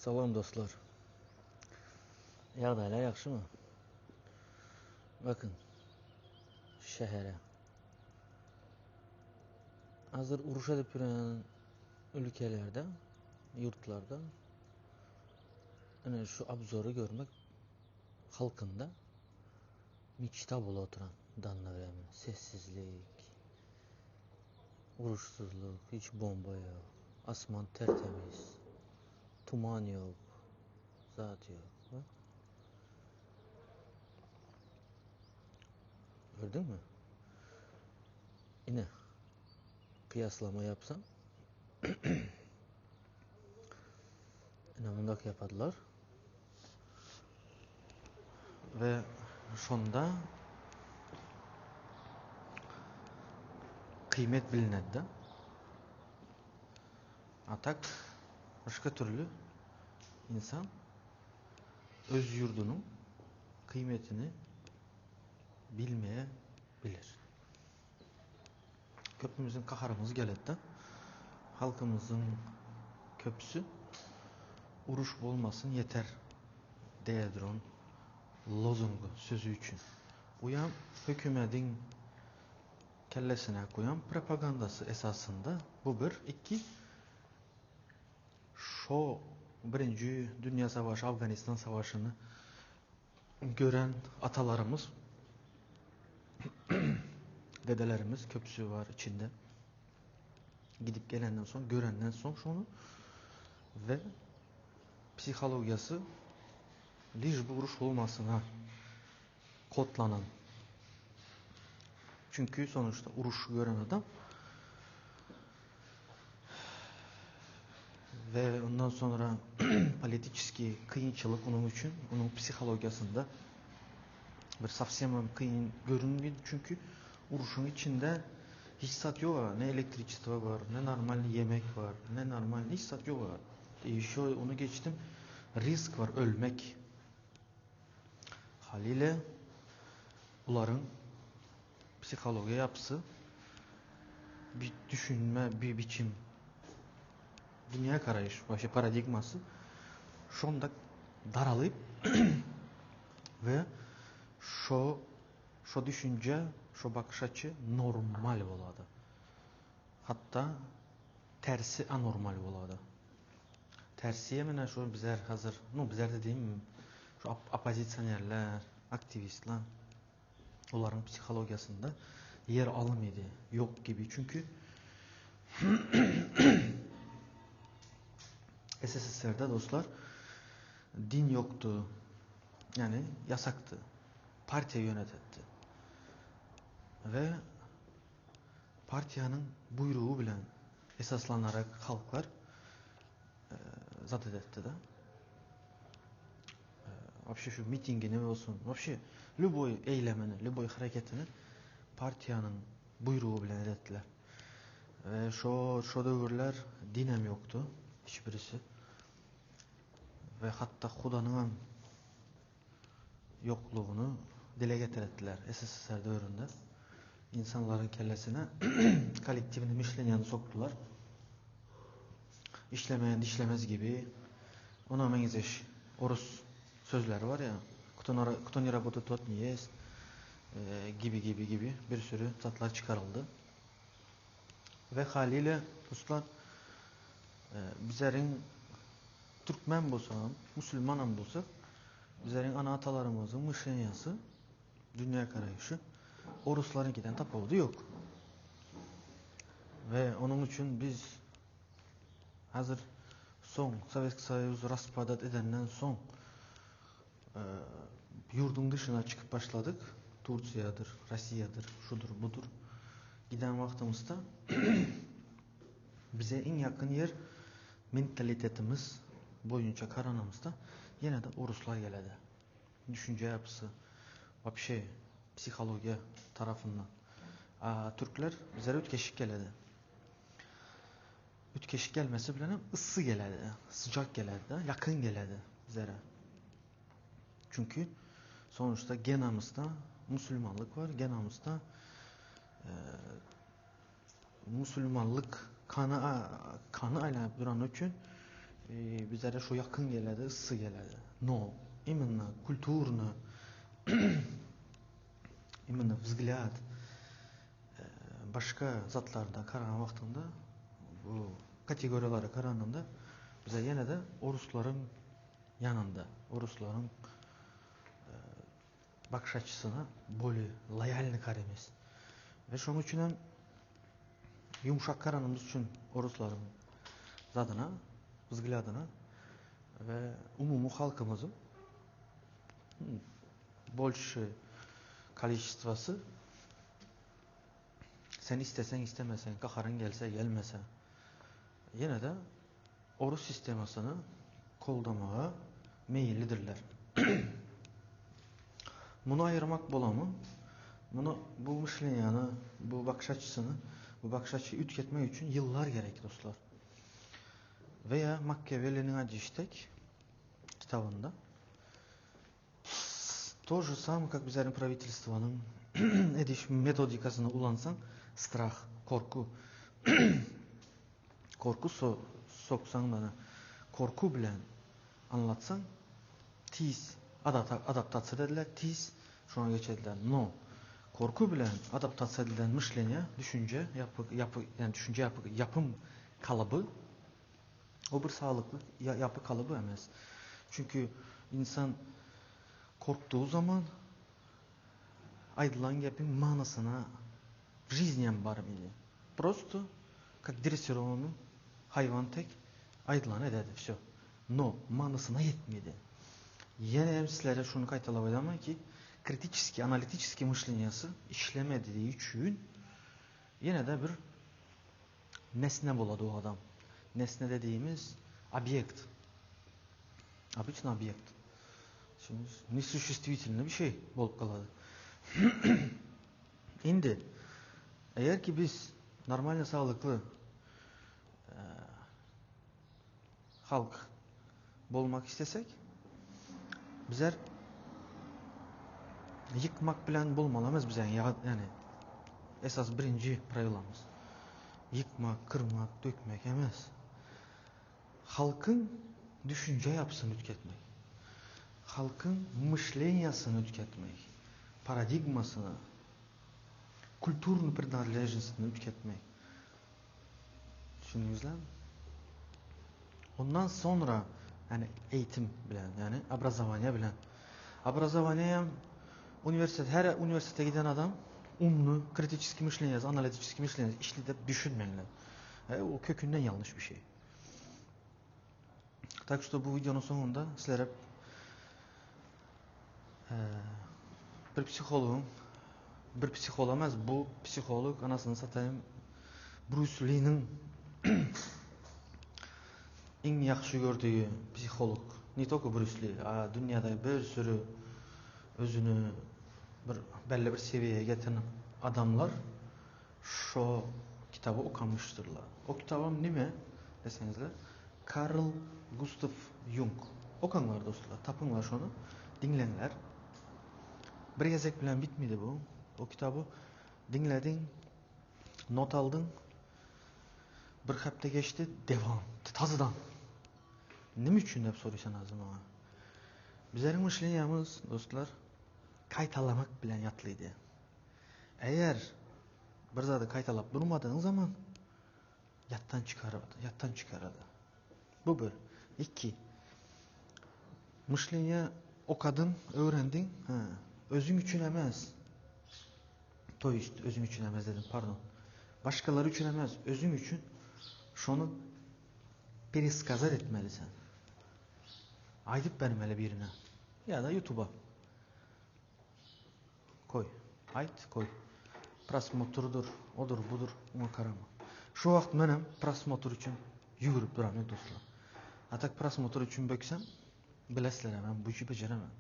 Salam dostlar. Ýagdaýlar ýagşymy? Bakın şähere. Hazır uruş edip ýören ülkelerde, ýurtlarda ine şu obzory görmek halkynda miçta bolup oturan danna bilen sessizlik, uruşsuzlyk, hiç bomba ýok, asman tertemiz, tuman ýok, zat ýok. Bak. Gördüňmi? Ine, kıyaslama yapsam. Ine mundak yapadylar. Ve şonda kıymet bilinedi. A tak başga türlü insan öz yurdunun kıymetini bilmeye bilir. Köpümizin kaharymyz geledi. Halkymyzyň köpüsi uruş bolmasyn yeter diýeduran lozungy sözü üçin. Buýam hökümediň kellesine goýan propagandasy esasynda bu bir, iki şo birinji dünýä savaşy Afganistan savaşyny gören atalarymyz dedelerimiz köpüsi bar içinde gidip gelenden soň görenden soň şony ve psihologiýasy liž bu uruş bolmasyna kodlanan. Çünki sonuçta uruş gören adam ve ondan sonra politiçeski kynçylyk onuň üçin, onuň psihologiýasynda bir совсем kyn görünmedi. Çünki uruşyň içinde hiç zat ýok, ne elektriçestvo bar, ne normalny yemek bar, ne normal hiç zat ýok. Еще onu geçtim, risk var ölmek. Haliyle bularyň psihologiýa yapysy bir düşünme, bir biçim dünya karayış, вообще paradigması şonda daralyp ve şo şo düşünje, şo bakış açı normal bolady. Hatda tersi anormal bolady. Tersiye mine şu bizler hazır, nu bizler dediğim şu oppozisionerler, aktivistler olaryň psihologiýasynda ýer almady, ýok gibi. Çünki SSSR-de dostlar din ýokdy. Yani yasakty. Partiýa ýönetetdi. Ve partiýanyň buýrugy bilen esaslanarak halklar zat edetdi-de. Вообще şu mitingini bolsun, вообще любой eýlemini, любой hareketini partiýanyň buýrugy bilen edetdiler. Ve şo şo döwürler dinem ýokdy hiç birisi. Ve hatda Hudanyňam ýoklugyny dile getiretdiler SSSR döwründe. İnsanlaryň kellesine kollektiwny myşleniýany sokdular. Işlemeýän dişlemez gibi ona meňzeş orus sözleri bar ya, кто не работает, тот не ест gibi gibi gibi bir sürü zatlar çıkarıldı. Ve haliyle dostlar bizleriň türkmen bolsagam, musulmanam bolsak bizleriň ana atalarymyzyň myşleniýasy, dünýä garaýşy oruslaryňkiden tapawudy ýok. Ve onuň üçin biz hazır soň Sowetski Soýuz raspadat edenden soň ýurduň dyşyna çykyp başladyk. Tursiýadyr, Rossiýadyr, şudur, budur. Giden wagtymyzda bize iň ýakyn ýer mentalitetimiz boýunça karanamyzda ýene-de oruslar geledi. Düşünje ýapysy, вообще psihologiýa tarapyndan. A türkler bizlere üýtgeşik geledi. Üýtgeşik gelmesi bilenem yssy geledi, sycak geledi, ýakyn geledi bizlere. Çünki sonuçta genamyzda musulmanlyk bar, genamyzda musulmanlyk kany kany aýlanyp durany üçin Bizlere şu ýakyn geledi, yssy geledi. No, imенно kulturny, imенно vzglýad başga zatlarda garan wagtyňda bu kategoriýalara garanyňda bize ýene-de oruslaryň ýanynda, oruslaryň bakış açysyna bolýa loýalny garemez. We şonuň üçin hem ýumşak garanymyz üçin oruslaryň zadyna, vzglýadyna we umumy halkymyzyň bolşy koliçestwasy sen isteseň istemeseň, gaharyň gelse gelmese ýene-de orus sistemasyny goldamaga meýillidirler. Muny aýyrmak bolamy? Muny bu myşleniýany, bu bakyş açysyny, bu bakyş açyy üýtgetmek üçin ýyllar gerek dostlar. Veýa Makkiawelliniň aýdyşy dek kitabynda to же самое, как bizleriň prawitelstwonyň ediş metodikasyny ulansaň, strah, korku. Korku so, soksaň mana, korku bilen anlatsaň, tiz adaptasiýa ediler, tiz şoňa geçediler. No, korku bilen adaptasiýa edilen myşleniýe, düşünje, ýapy, ýapy, ýani düşünje ýapy, ýapym kalyby o bir saglykly ýapy kalyby emes. Çünki insan korktugy zaman aýdylan gepiň manysyna w жизни hem barmady. Prosto kak dressirowanyý haýwan tek aýdylany ededi wsё. No manysyna ýetmedi. Ýene hem sizlere şuny gaýtalap aýdaman ki, kritiçeskiý, analitiçeskiý myşleniýasy işlemedigi üçin ýene-de bir nesne bolady o adam. Nesne dediğimiz obýekt. Obyçny obýekt. Şimdi nesuşествительный bir şey bolup galady. Indi eger ki biz normalny saglykly halk bolmak istesek, bizler ýykmak bilen bolmaly emes biziň ýani esas birinji prawilamyz. Ýykmak, kyrmak, dökmek emes. Halkyň düşünje ýapysyny üýtgetmek. Halkyň myşleniýasyny üýtgetmek. Paradigmasyny, kulturny prinadležnostini üýtgetmek. Düşündiňizlämi? Ondan sonra ýani eýitim bilen, ýani obrazowaniýa bilen. Obrazowaniýa hem uniwersitet, her uniwersitete giden adam umny, kritiçeskiý myşleniýasy, analitiçeskiý myşleniýasy işli diýip düşünmeňler. E, o kökünden ýalňyş bir şey. Tak что bu videonun sonunda sizlere e, bir psihologyň bir psiholog emas bu psiholog anasyny satayım Bruce Lee'niň iň ýagşy gördüği psiholog. Ne только Bruce Lee, a dünýäde bir sürü özüni bir belli bir sewiýä getiren adamlar şo kitaby okamışdyrlar. O kitabam nime deseňizler, Karl Gustaw Ýung. Okaňlar dostlar, tapyňlar şony, diňleňler. Bir gezek bilen bitmedi bu. O kitaby diňlediň, not aldyň. Bir hepde geçdi, devam, tazydan. Nime üçin diýip soraýsan azim maňa. Bizleriň myşleniýamyz, dostlar, gaýtalamak bilen ýatlydy. Eger bir zady gaýtalap durmadygyň zaman ýatdan çykarady, ýatdan çykarady. Bu bir. Iki. Myşleniýe okadyň, öwrendiň, ha, özüň üçin emes. To ýest, özüň üçin emes dedim, pardon. Başgalary üçin emes, özüň üçin şony pereskazat etmeli sen. Aýdyp bermeli birine. Ýa-da YouTube'a. Koý. Aýt, koý. Prosmotrdyr, odur, budur, oňa garama. Şu wagt menem prosmotr üçin ýüwrüp duram dostlar. A tak prosmotr üçin böksem, bilesizler men bu işi bejeremem.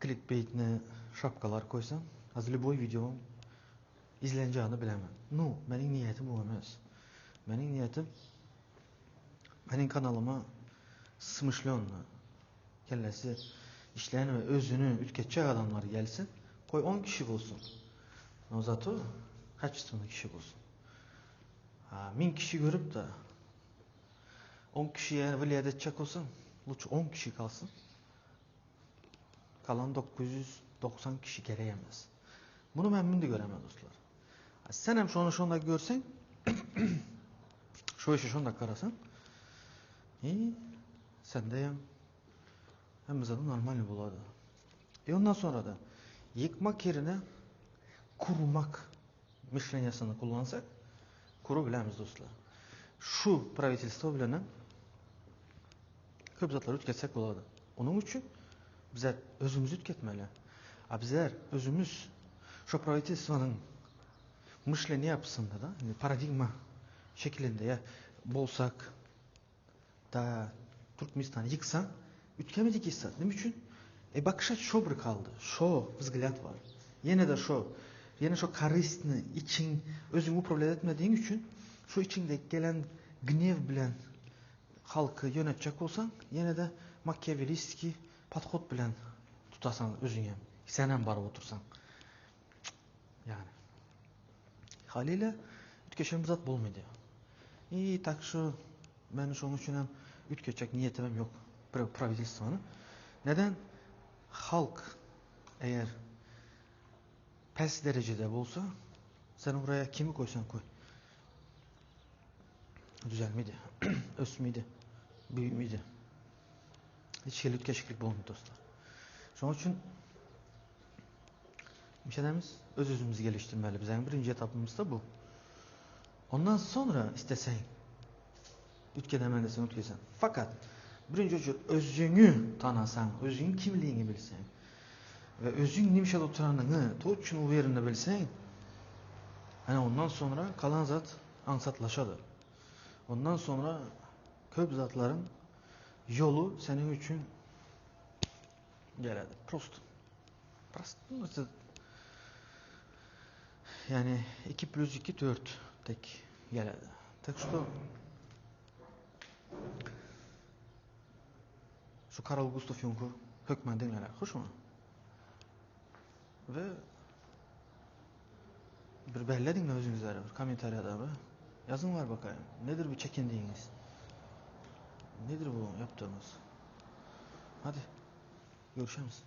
Klikbeýtni şapkalar koýsam, az lýuboý wideom izlenjagini bilemen. Nu, meniň niýetim o emes. Meniň niýetim meniň kanalyma smyşlýonny Kellesi işleýän we özüni üýtgetjek adamlar gelsin. Goý on kişi bolsun. No zato kaçestwnyý kişi bolsun. Ha, 1000 kişi görüp-de. 10 kişiye влиять etjek bolsaň, lutçy 10 kişi kalsyn. Kalan 990 kişi gerek emes. Bunu men mindi göremen dostlar. Sen hem şonu şonda görseň, şu işi şonda garasaň, i sende hem hemme zat normal bolady. E ondan sonra da yıkmak yerine kurmak myşleniýasyny kullansak, kurup bilemiz dostlar. Şu pravitelstwo bilenem köp zatlary üýtgetsek bolady. Onuň üçin bizler özümizi üýtgetmeli. A bizler özümiz şu pravitelstwonyň myşleniýa ýapysynda da, paradigma şekilinde ýa bolsak da Türkmenistany ýyksaň üýtgemejek hiç zat. Näme üçin? E bakış açy şo bir kaldy. Şo wzglýad bar. Ýene-de şo. Ýene şo korystny içiň özüňi upravlýat etmedigiň üçin şo içiňde gelen gnew bilen halky ýönetjek bolsaň ýene-de makiawelistiki podhod bilen tutasaň özüňem. Senem baryp otursaň. Ýagny. Haliyle üýtgeşen bir zat bolmaýdy. I tak şu men şonuň üçin hem üýtgetjek niýetim hem ýok prawitelstwony. Neden? Halk eger pes derejede bolsa, sen oraya kimi koysan koy. Düzelmedi, ösmedi, büyümedi. Hiç hili üýtgeşiklik bolmady dostlar. Şonuň üçin Meselemiz öz-özümizi geliştirmeli. Biziň birinji etapymyz da bu. Ondan sonra istesen üýtgedemen desen üýtgesen. Fakat birinji uçur özüňi tanasaň, özüň kimligiňi bilseň we özüň nimşe oturanyňy toçno uwerinde bilseň, ana ondan sonra kalan zat aňsatlaşadyr. Ondan sonra köp zatlaryň ýoly seniň üçin geledi. Prosto. Prosto. Yani 2 plus 2 4 tek geledi. Tak что şu Karl Gustav Jung'u hökman diňleler. Hoşmy? We bir belli diňle özüňizlere bir kommentariýada bir ýazyň var bakayım. Nedir bu çekindiğiniz? Nedir bu yaptığınız? Hadi görüşemiz.